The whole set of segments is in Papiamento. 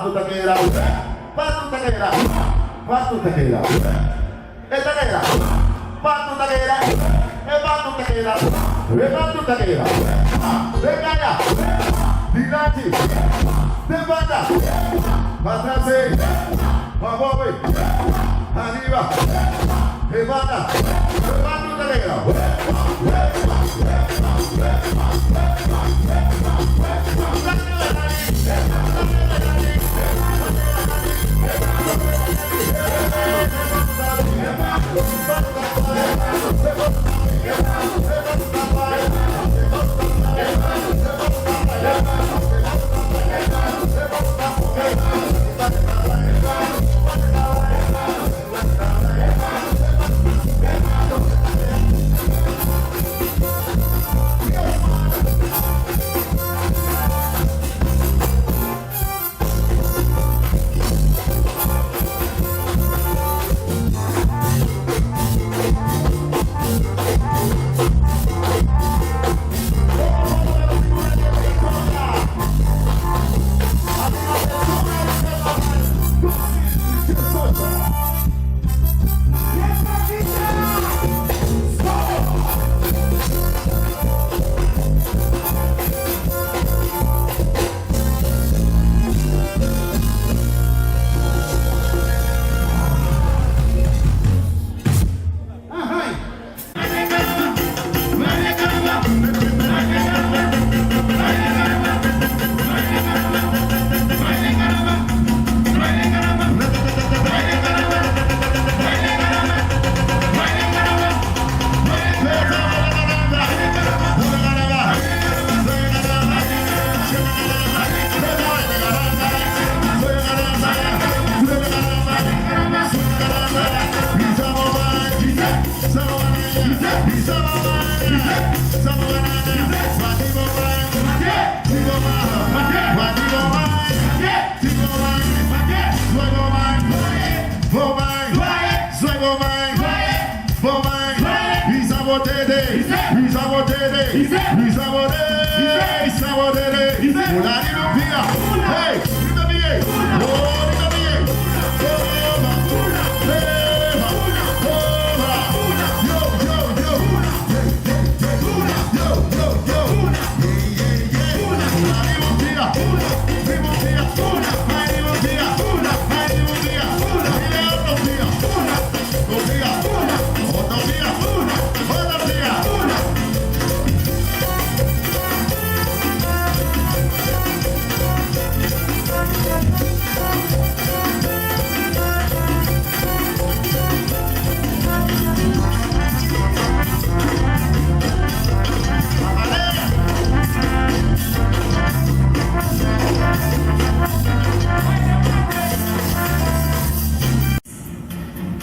Patu ta kera, patu ta kera, patu ta kera, e ta kera, patu ta kera, e patu ta kera, e patu ta kera, den kaya, dilanti, den banda, patras ei, pabou ei, ariba, e banda, e patu ta kera.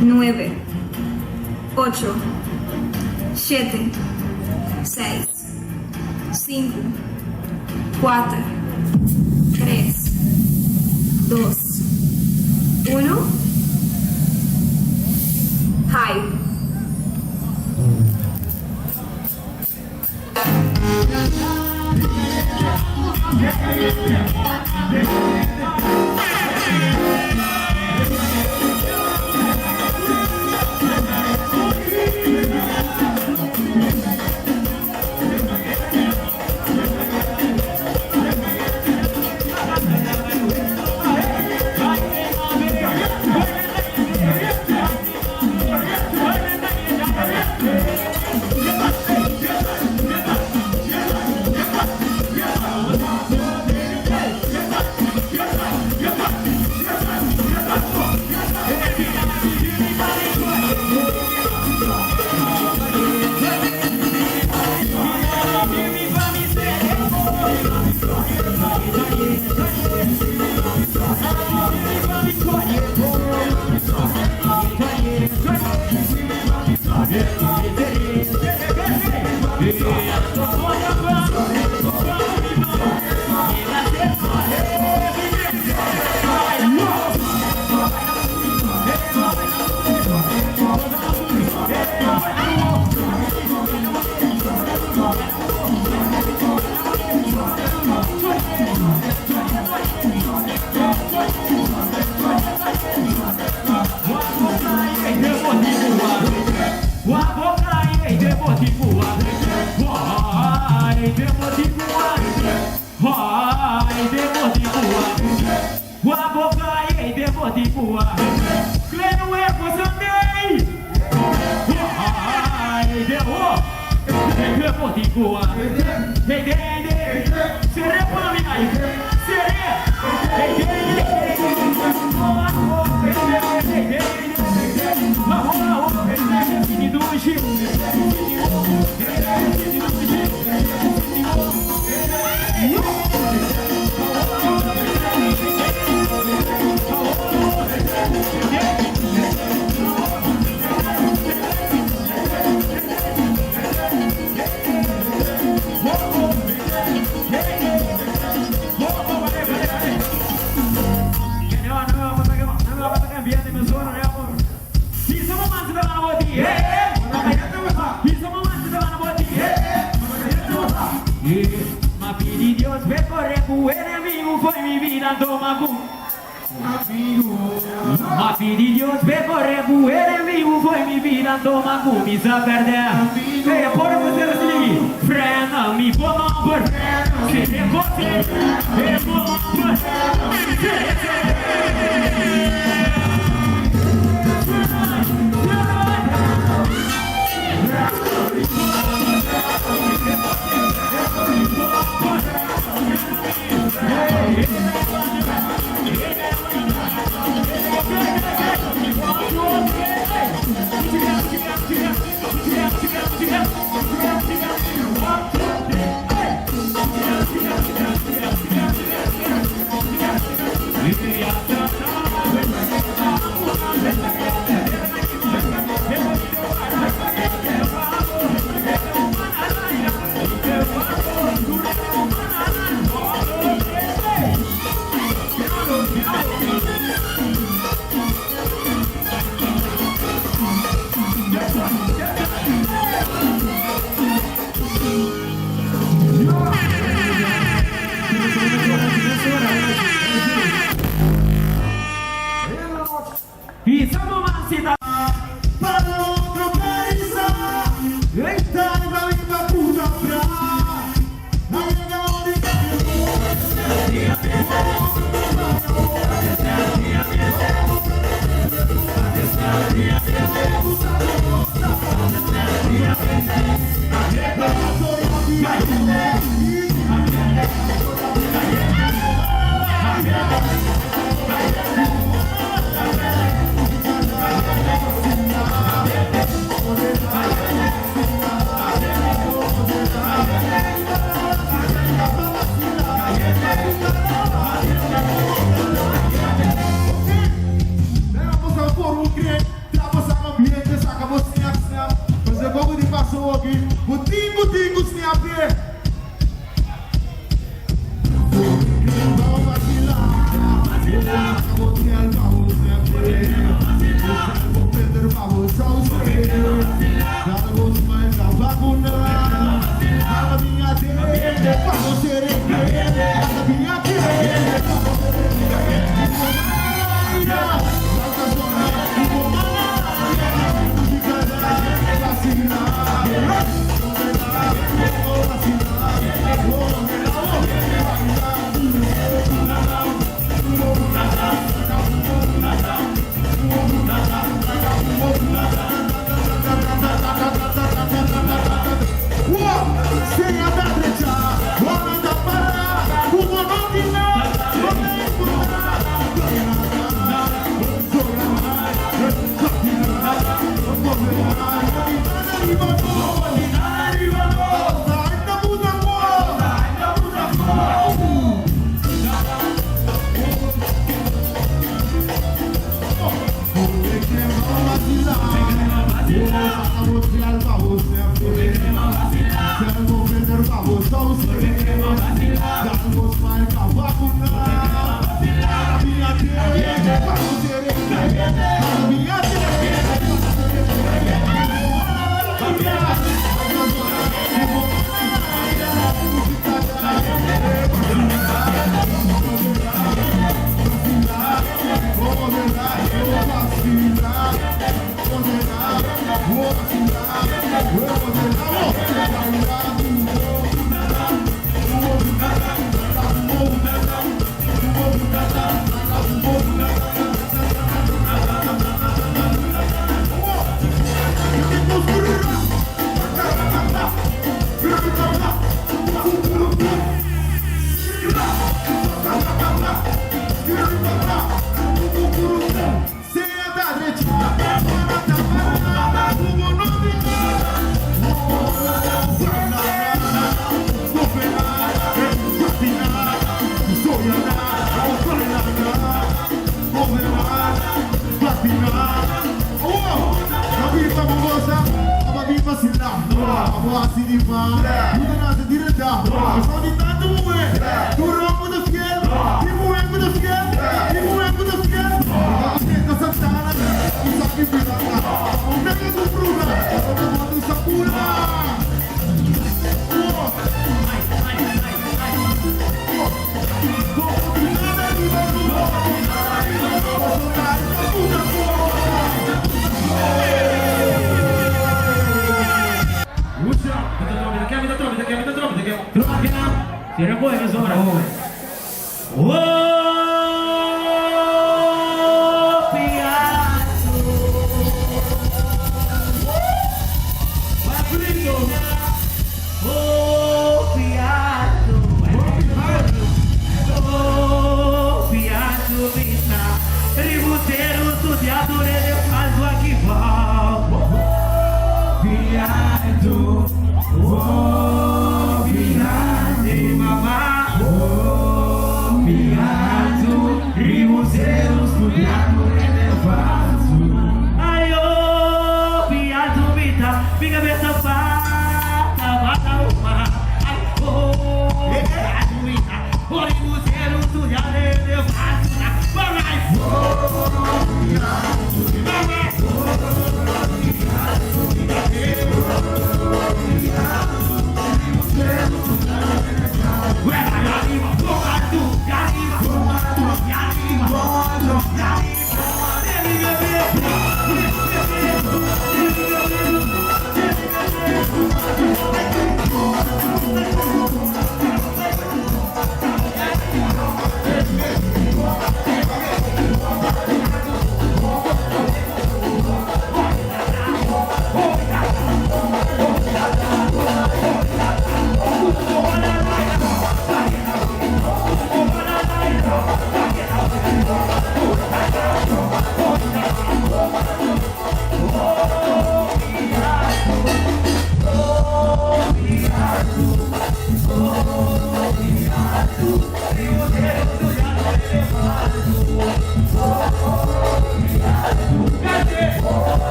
Nuebe, ocho, shete, seis, sinku, kuater, tres, dos, uno. Hai.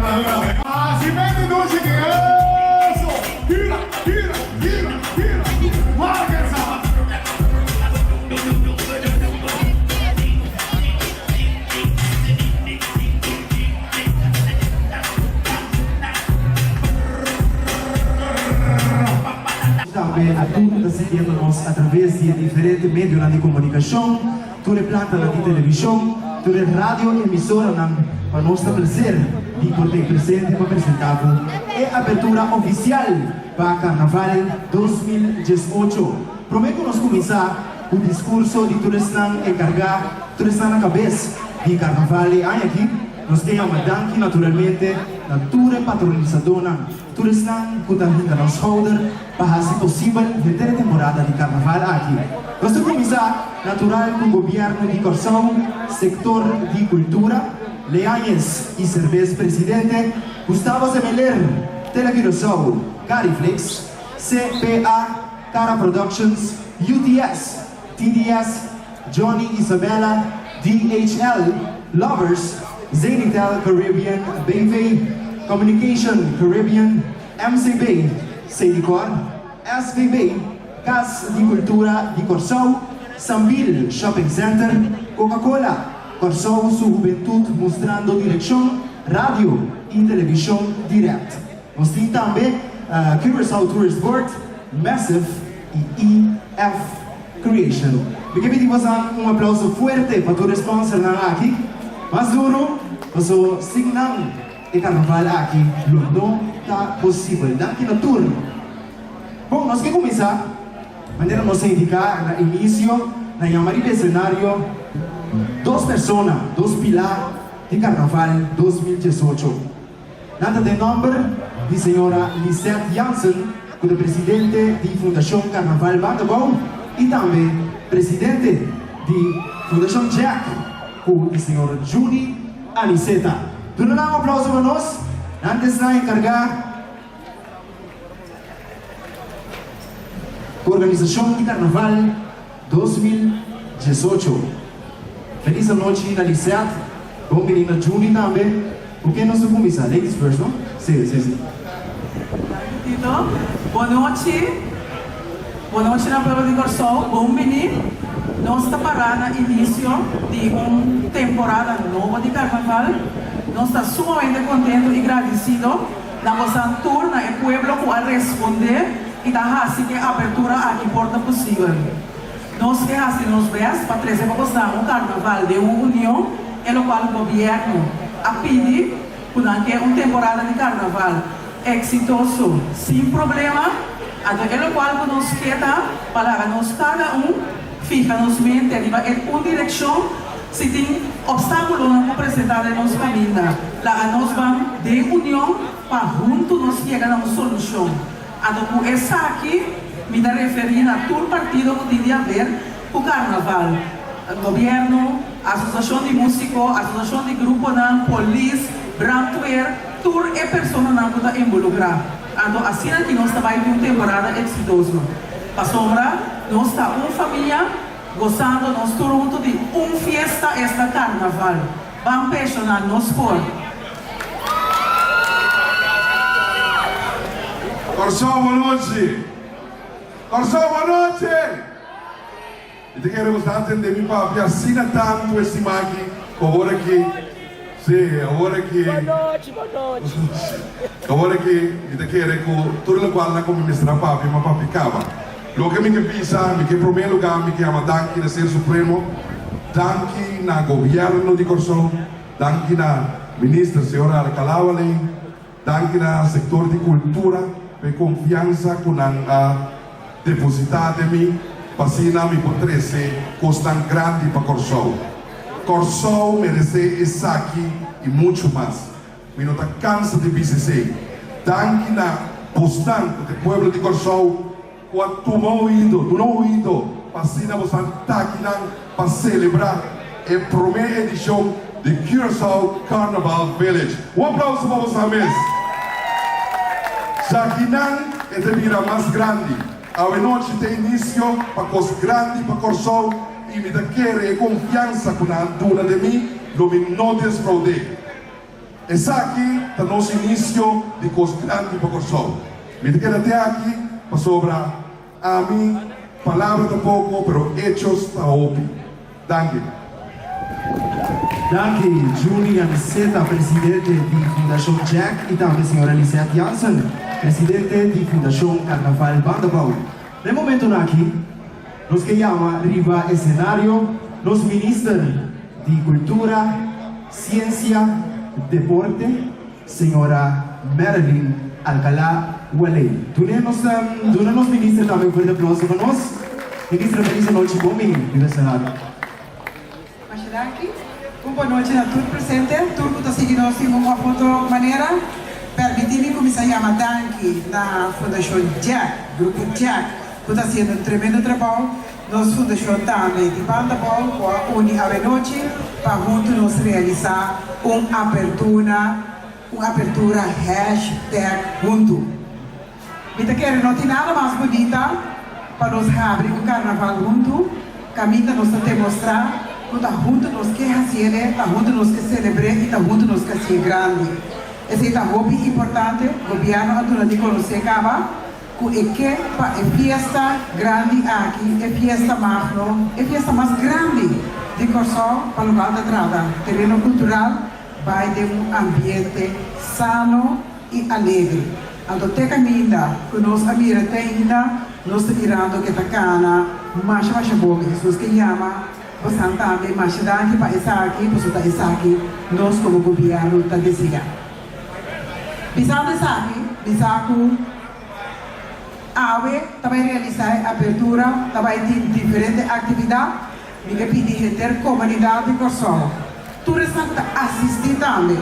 Hasi mente dushi di eso. Gira, gira, gira, gira. Wak esa. Tambe a tur ku ta siguiendo nos a traves di e diferente medionan di komunikashon, tur e plantanan di televishon, tur e radio emisoranan, pa nos ta plaser di por ta presente pa presenta bo e apertura ofisial pa Karnaval 2018. Prome ku nos kuminsá ku diskurso di tur esnan enkargá, tur esnan na kabes di Karnaval e aña aki, nos ke yama danki naturalmente na tur e patronisadónan, Tur esnan ku ta hinka nos skouder pa hasi posibel henter e temporada di karnaval aki. Nos ta kuminsá natural ku Gobièrnu di Kòrsou, Sektor di Kultura, Leañez i Serbes Presidente, Gustavo Semeler, Tele Curaçao, Cariflix, CPA, Cara Productions, UTS, TDS, Johnny Isabella, DHL, Lovers, Zenitel Caribbean BV, Communication Caribbean, MCB, Sedicor, SVB, Kas di Kultura di Kòrsou, Sambil Shopping Center, Coca-Cola, Kòrsou su hubentut mustrando direkshon, radio i televishon dirèkt. Nos tin tambe Curaçao Tourist Board, Massive i EF. Creation. Mi ke pidi boso un aplauso fuerte pa tur e sponsornan aki. Mas duro, paso sin nan e carnaval aki lo no ta posibel. Danki na tur. Bon, nos ke cuminsa manera nos a indica na inicio, na yama riba escenario dos persona, dos pilar di carnaval 2018. Nan ta den nomber di señora Lisette Jansen cu ta presidente di Fundacion Carnaval Bandabou y tambe presidente di Fundacion Jack cu di señor Judy Aniceta. Duna nan un aplauso pa nos. Nan ta esnan encarga cu organisacion di Carnaval 2018. Feliz anochi na Lisette, bon bini na Judy tambe. Ku ken nos ta kuminsá? Ladies first, no? Sí, sí, sí. Danki Tito. Bon nochi. Bon nochi na pueblo di Kòrsou. Bon bini. Nos ta pará na inisio di un temporada nobo di karnaval. Nos ta sumamente kontentu i gradisido na bosan tur, na e pueblo ku a respondé i ta hasi ku e apertura aki por ta posibel. Nos ke hasi nos best pa trese pa bosnan un karnaval den un union, e lokual gobièrnu a pidi ku nan ke un temporada di karnaval eksitoso sin problema. Anto e lokual ku nos ke ta pa laga nos kada un fiha nos mente riba e un direkshon, si tin opstakulonan ku presentá den nos kaminda, laga nos ban den union pa huntu nos yega na un solushon. Anto ku esaki mi ta referí na tur partido ku tin di haber ku karnaval, gobièrnu, asosashon di músiko, asosashon di gruponan, polis, brandweer, tur e personanan ku ta involukrá. Anto asina ki nos ta bai tin un temporada eksitoso. Pasobra nos ta un famia gosando nos tur huntu di un fiesta, esta karnaval. Ban peshoná nos por. Kòrsou bo nochi! Kòrsou bo nochi! Mi ta kere bo ta tende mi papia asina tantu e siman aki ku awor aki, sí, awor aki, awor aki mi ta kere ku tur lokual nan ku mi mester a papia mi a papia kaba. Loke mi ke bisa, mi ke promé lugá mi ke yama danki na Ser Supremo, danki na Gobièrnu di Kòrsou, Danki na Minister señor Alcalá Wallé, danki na sector di cultura pa e confiansa cu nan a deposita den mi pa asina mi por trece cosnan grandi pa Corsou. Corsou merece esaki y mucho mas. Mi no ta cansa di bisa esey. Danki na bosnan cu ta e pueblo di Corsou cu a tuma oido, duna oido pa asina bosan takinan pa celebra e prome edicion di Curaçao Carnaval Village. Un aplauso pa bosan mes! Djakinan e ta bira mas grandi. Awenochi ta inicio pa cos grandi pa Corsou y mi ta kere e confiansa cu nan a duna den mi lo mi no desfraud'é. Esaki ta nos inisio di kos grandi pa Kòrsou. Mi ta keda te aki pasobra ami palabra ta poko pero echos ta hopi. Danki. Danki Juni Aniceta, presidente di Fundashon Jack y tambe señora Lisette Jansen, presidente di Fundashon Carnaval Bandabou. Na e momentonan aki nos ke yama riba escenario nos Minister di Cultura, Ciencia, Deporte, Señora Marilyn Alcalá Walley. Duna nos duna nos minister tambe un fuerte aplauso pa nos. Minister feliz anochi bon bini riba escenario. Masha danki. Un bon nochi na tur presente, tur ku ta sigui nos di un òf otro manera. Permití mi kuminsá yama danki na Fundashon Jack, Grupo Jack, ku ta hasiendo un tremendo trabou. Nos fundashon tambe di Banda Bou ku a uni awenochi pa huntu nos realisá un apertuna un apertura hashtag huntu. Mi ta kere no tin nada mas bunita pa nos habri un karnaval huntu kaminda nos ta demostrá ku ta huntu nos ke hasiele, ta huntu nos ke selebr'é i ta huntu nos ke hasié grandi. Esei ta hopi importante, gobièrnu a duna di konosé kaba. Ku e ke pa e fiesta grandi aki, e fiesta magno, e fiesta mas grandi di Kòrsou pa lokual ta trata tereno kultural, bai den un ambiente sano i alegre. Anto te kaminda ku nos a mira te ainda, nos ta mirando ke ta kana masha masha bon. Hesus ke yama bosan tambe masha danki pa esaki, pasobra ta esaki nos komo gobièrnu ta deseá. Bisando esaki, bisa ku awe ta bai realisá e apertura, ta bai tin diferente aktividat. Mi ke pidi henter komunidat di Kòrsou, tur esnan ku ta asistí tambe,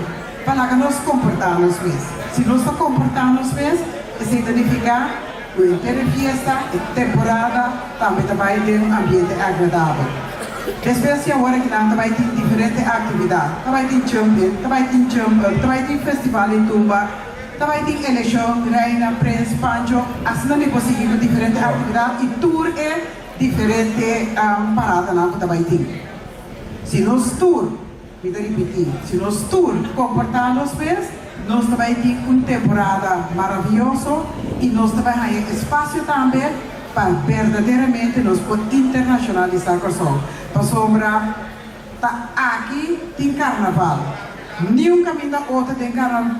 pa laga nos komportá nos mes. Si nos ta komportá nos mes, esei ta nifiká ku henter e fiesta, e temporada, tambe ta bai den un ambiente agradabel. Despues di awor akinan ta bai tin diferente aktividat. Ta bai tin jump-in, ta bai tin jump-up, ta bai tin festival di tumba, ta bai tin elekshon, reina, prins, pancho. Asina mi por sigui ku diferente aktividat i tur e diferente paradanan ku ta bai tin. Si nos tur, mi ta ripití, si nos tur komportá nos mes, nos ta bai tin un temporada maravioso i nos ta bai haña espasio tambe pa berdaderamente nos por internashonalisá Kòrsou, pasobra ta aki tin karnaval. Niun kaminda otro den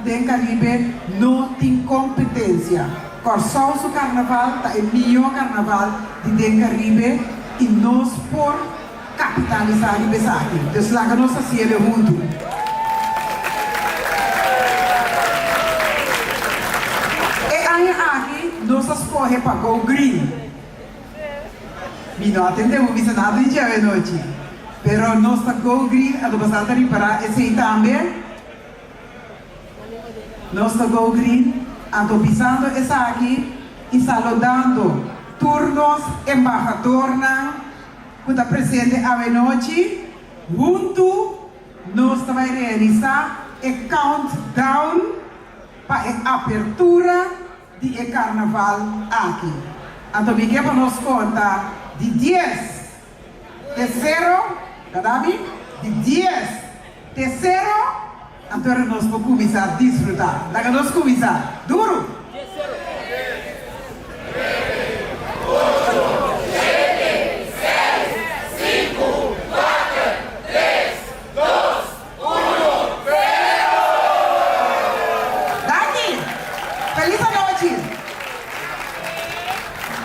den Karibe no tin kompetensia. Kòrsou su karnaval ta e mihó karnaval di den Karibe i nos por kapitalisá riba esaki. Dus laga nos hasiele huntu. E aña aki nos a skohe pa go green. Mi no a tende bo bisa nada di dje awenochi, pero nos ta go green, anto boso ta ripará esei tambe. Nos ta go green, anto bisando esaki i saludando tur nos embahadornan ku ta presente awenochi, huntu nos ta bai realisá e countdown pa e apertura di e karnaval aki. Anto mi ke pa nos konta di dies te sero, kada mi? Di dies te sero, anto ora nos por kuminsá disfrutá. Laga nos kuminsá. Duru! Danki! Feliz anochi!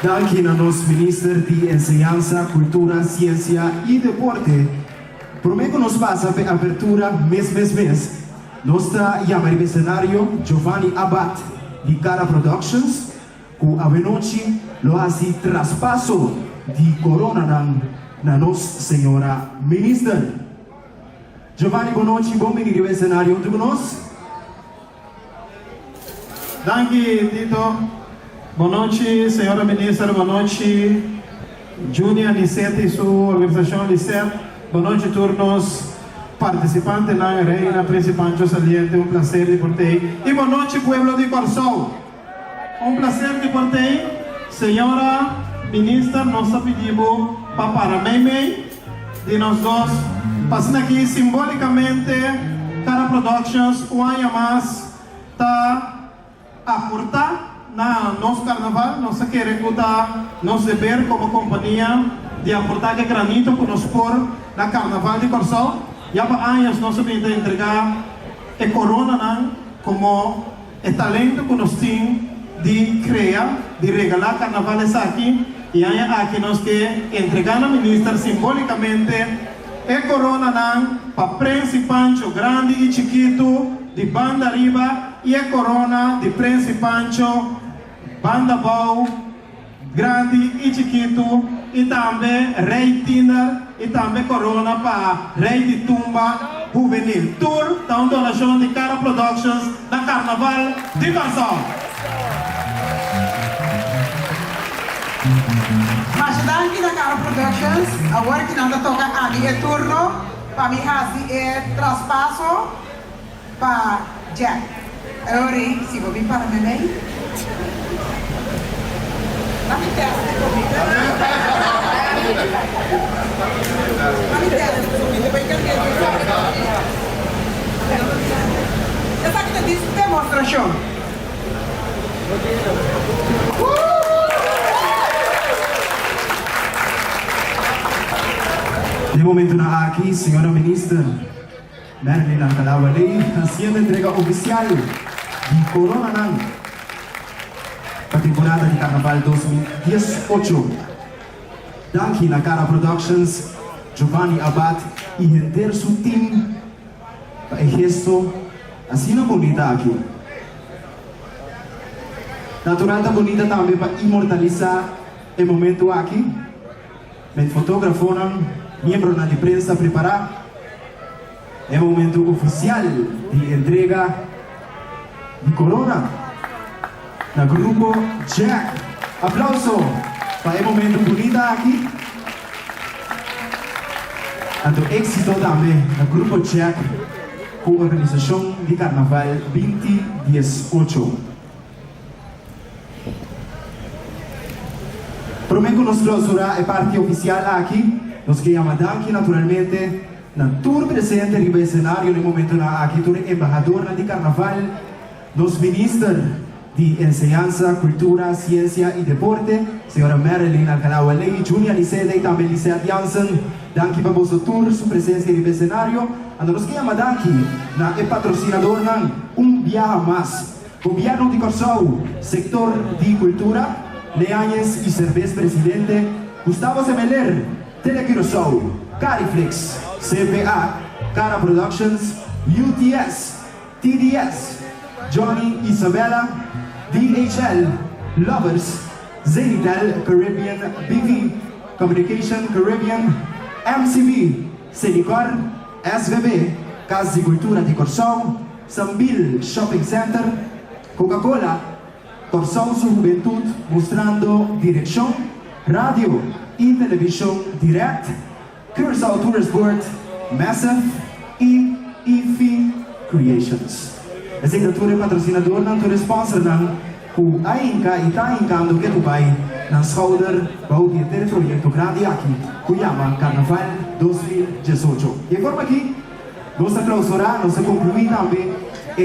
Danki na nos Minister di Enseñansa, Cultura, Ciencia y Deporte. Prome cu nos pasa p'e apertura mes mes mes, nos ta yama riba escenario Giovanni Abad di Cara Productions cu awenochi lo haci traspaso di coronanan na nos señora Minister. Giovanni bon nochi, bon bini riba escenario hunto cu nos. Danki Tito. Bon nochi señora Minister, bon nochi Juni Anicet y su organisacion Anicet, bon nochi tur nos participantenan, Reina, Principe Pancho Saliente, un placer di por t'ey y bon nochi pueblo di Corsou. Un placer di por t'ey, señora Minister, nos ta pidi bo pa para mei mei di nos dos, pa asina aki simbolicamente. Cara Productions un aña mas ta aportá na nos karnaval. Nos ta kere ku ta nos deber komo kompania di aportá ke granito ku nos por na karnaval di Kòrsou. Ya pa años nos a bin ta entregá e koronanan komo e talento ku nos tin di krea, di regalá karnaval esaki. I aña aki nos ke entregá na minister simbolikamente e koronanan pa Prens i Pancho grandi i chikitu di banda riba i e korona di Prens i Pancho banda bou grandi i chikitu i tambe Rei Tiner i tambe korona pa Rei di Tumba Hubenil. Tur ta un donashon di Cara Productions na Karnaval di Kòrsou. Masha danki na Cara Productions. Awor ki nan ta toka ami e turno pa mi hasi e traspaso pa Jack. Awor si bo bin para memey. La mi test e comida. La mi test e comida. Bai cambia di Esaki ta dis demostracion. Den momentonan aki, señora Minister Merlin Alcalá Wallé haciendo entrega oficial di coronanan pa temporada di Carnaval 2018. Danki na Cara Productions, Giovanni Abad y henter su team pa e gesto asina bonita aki. Natural ta bonita tambe pa inmortalisa e momento aki met fotografonan, miembronan di prensa prepara e momento oficial di entrega di corona na Grupo Jack. Aplauso pa e momento bunita aki. Anto éxito tambe na Grupo Jack ku organisashon di Karnaval 2018. Promé ku nos klausurá e parti ofisial aki, nos ke yama danki naturalmente na tur presente riba e senario na e momentonan aki, tur e embahadornan di Karnaval, nos Minister di Enseñansa, Kultura, Siensia i Deporte, señora Marilyn Alcalá-Wallé, Junia Liceda i tambe Lisette Jansen. Danki pa boso tur su presensia riba e senario. Anto nos ke yama danki na e patrosinadornan un biaha mas, Gobièrnu di Kòrsou, Sektor di Kultura, Leañez i Serbes Presidente, Gustavo Semeler, Tele Curaçao, Cariflex, CPA, Cara Productions, UTS, TDS, Johnny Isabella, DHL, Lovers, Zenitel Caribbean BV, Communication Caribbean, MCB, Selikor, SVB, Kas di Kultura di Kòrsou, Sambil Shopping Center, Coca-Cola, Kòrsou su hubentut mustrando direkshon, radio i televishon dirèkt, Curaçao Tourist Board, Massive i Ifi Creations. Esei ta tur e patrosinadornan, tur e sponsornan ku a hinka i ta hinkando ketu bai nan schouder bou di henter e proyekto grandi aki ku yama Karnaval 2018. Di e forma aki nos ta klausurá, nos ta konkluí tambe e.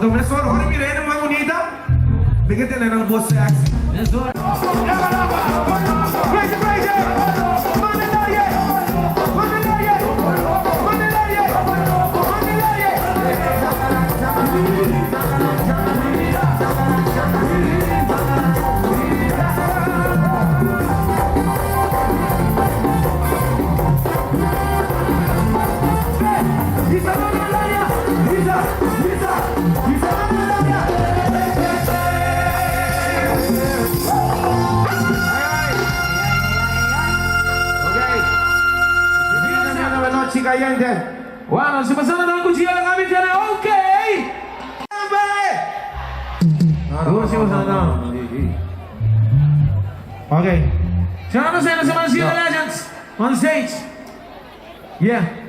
Anto mesora ora mi mira hende muhé bunita, mi ke tene nan bos sexy. Bueno, si pasando dan cuchillo la cami tiene ok. Si pasando. Ok. Señor, no sé, no Legends on stage. Yeah.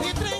Tur.